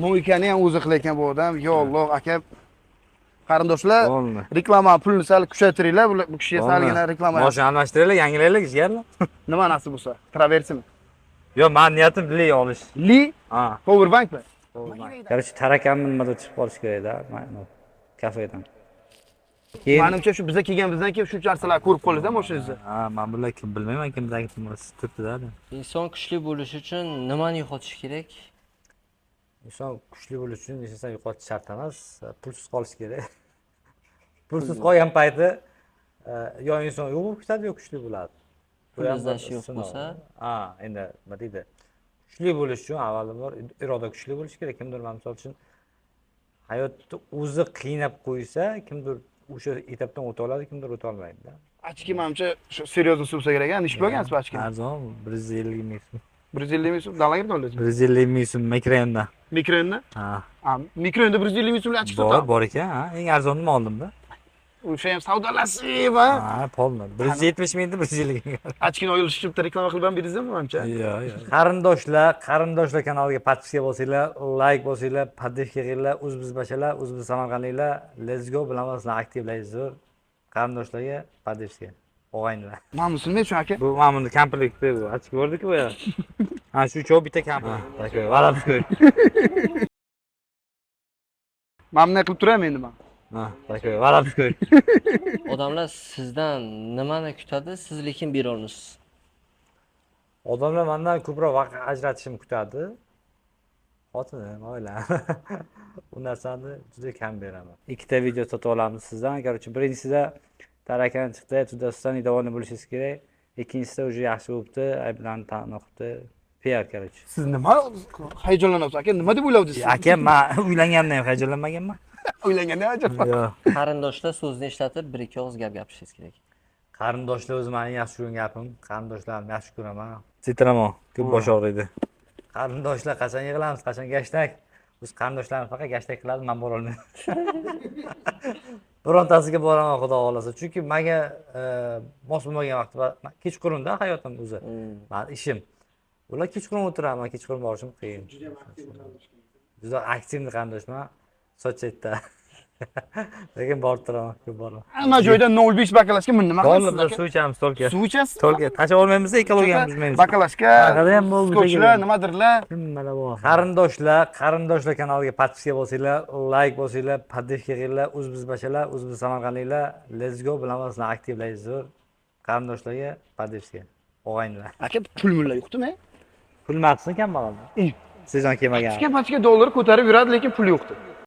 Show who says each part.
Speaker 1: Мойка ni ham o'zi qilayotgan bu odam. Yo Alloh, aka. Qarindoshlar,
Speaker 2: Bo'ldi.
Speaker 1: reklama pulini sal kuchaytiringlar, bu kishiga salgina reklama.
Speaker 2: Moshina almashtiraylik, yangilaylik, jigarlar.
Speaker 1: Nima nasib bo'lsa? Traversimi?
Speaker 2: Yo'q, mani niyatim Li olish.
Speaker 1: Li
Speaker 2: Ha.
Speaker 1: Power bankmi?
Speaker 2: Короче, tarakanni nimadir chiqib qolishi kerakda, kafedan. Keyin
Speaker 1: Manimcha shu biza kelganimizdan keyin shuncha narsalar ko'rib qoldida mashinangizda.
Speaker 2: Ha, men bular kim bilmayman, kimdagi kim turibdi-da.
Speaker 3: Inson kuchli bo'lishi uchun nimani yo'qotish kerak?
Speaker 2: Inson kuchli bo'lish uchun hech narsani yo'qotish shart emas, pulsiz qolish kerak. Pulsiz qolgan payti yo inson yo'q bo'lib ketadi, yo kuchli bo'ladi.
Speaker 3: Pul
Speaker 2: Bu ham
Speaker 3: izlash
Speaker 2: bir
Speaker 3: yo'q
Speaker 2: sinov.
Speaker 3: bo'lsa?
Speaker 2: Ha, endi nima deydi? Kuchli bo'lish uchun avvalambor iroda kuchli bo'lishi kerak. Kimdir mana misol uchun hayotda o'zi qiynab qo'ysa, kimdir o'sha etapdan o'ta oladi, kimdir o'ta olmaydi-da.
Speaker 1: Очки manimcha shu серьезно bo'lsa kerak, a? Nechta bo'lgansiz bu очки ni?
Speaker 2: Arzon, 150 ming so'm.
Speaker 1: 150 ming so'm dalaga oldingiz?
Speaker 2: 150 ming so'm mikrorayondan.
Speaker 1: Mikrorayondan?
Speaker 2: Ha.
Speaker 1: Ha, mikrorayonda 150 ming so'mlik очки
Speaker 2: Bor,
Speaker 1: sotadi.
Speaker 2: bor ekan, ha. Eng arzonini oldimda.
Speaker 1: O'sha ham savdolashib, ha?
Speaker 2: Ha, polni. 170 mingda 150 ming.
Speaker 1: Очки ni olish uchun bitta reklama qilib ham berdingizmi manimcha?
Speaker 2: Yo'q, yo'q. Qarindoshlar, qarindoshlar kanaliga подписка bosinglar, layk bosinglar, поддержка qilinglar, o'z biz bashalar, o'z biz samarqandliklar, let's go bilan sizlar aktivlaysiz zo'r. Qarindoshlarga поддержка. Og'aynilar.
Speaker 1: Mana bunisi nima uchun, aka?
Speaker 2: Bu mana buni komplekti bu. Очки bordi-ku bu. Ha, shu uchovi bitta komplekt. Такой, воровской.
Speaker 1: Mana bunday qilib turaman endi man.
Speaker 2: Ha, такой, воровской.
Speaker 3: Odamlar sizdan nimani kutadi, siz lekin bera olmaysiz.
Speaker 2: Odamlar mendan ko'proq vaqt ajratishimni kutadi. Xotinim, oilam. U narsani juda kam beraman. Ikkita video sotib olamiz sizdan. Короче, birinchisida tarakan chiqdi, туда-сюда недовольный bo'lishingiz kerak. Ikkinchisida уже yaxshi bo'libdi, ayblarni tan olibdi. PR, короче.
Speaker 1: Siz nima hayajonlanyapsiz, aka? Nima deb o'ylayapsiz?
Speaker 2: Aka, men uylanganimda ham hayajonlanmaganman.
Speaker 1: Uylanganda ajab.
Speaker 2: Yo'q.
Speaker 3: Qarindoshlar so'zini ishlatib, bir ikki og'iz gap gapirishingiz kerak.
Speaker 2: Qarindoshlar o'zi meni yaxshi ko'rgan gapim. Qarindoshlarimni yaxshi ko'raman. Citramon ko'p bosh og'riydi. Qarindoshlar qachon yig'ilamiz, qachon gashtak? Biz qarindoshlarimiz faqat gashtak qiladi, men borolmayman. Birontasiga boraman, xudo xohlasa. Chunki menga mos bo'lmagan vaqt va kechqurunda hayotim o'zi. Mani ishim. Ular kechqurun o'tiradi, men kechqurun borishim qiyin. Juda активный qarindoshman. Sochetda. Lekin borib turaman, ko'p boraman.
Speaker 1: Hamma joyda 0.5 баклажка buni nima
Speaker 2: To'g'ri,
Speaker 1: qilasiz,
Speaker 2: biz
Speaker 1: aka?
Speaker 2: suv ichamiz, только.
Speaker 1: Suv ichasiz?
Speaker 2: Только tashlab olmaymiz, ekologiyani buzmaymiz.
Speaker 1: Баклажка,
Speaker 2: Haqida ham bo'ldi,
Speaker 1: skotchlar, nimadirlar.
Speaker 2: Nimalar bor? Qarindoshlar, qarindoshlar kanaliga подписка bosinglar, layk bosinglar, поддержка qilinglar, o'z biz bashalar, o'z biz samarqandliklar, let's go bilan sizlar aktivlaysiz zo'r. Qarindoshlarga поддержка. Og'aynilar.
Speaker 1: Aka, pul mullar yo'qdimi?
Speaker 2: Pul maqsad kambag'alda. Sezon kelmagan.
Speaker 1: Pachka pachka dollar ko'tarib yuradi, lekin pul yo'qdi.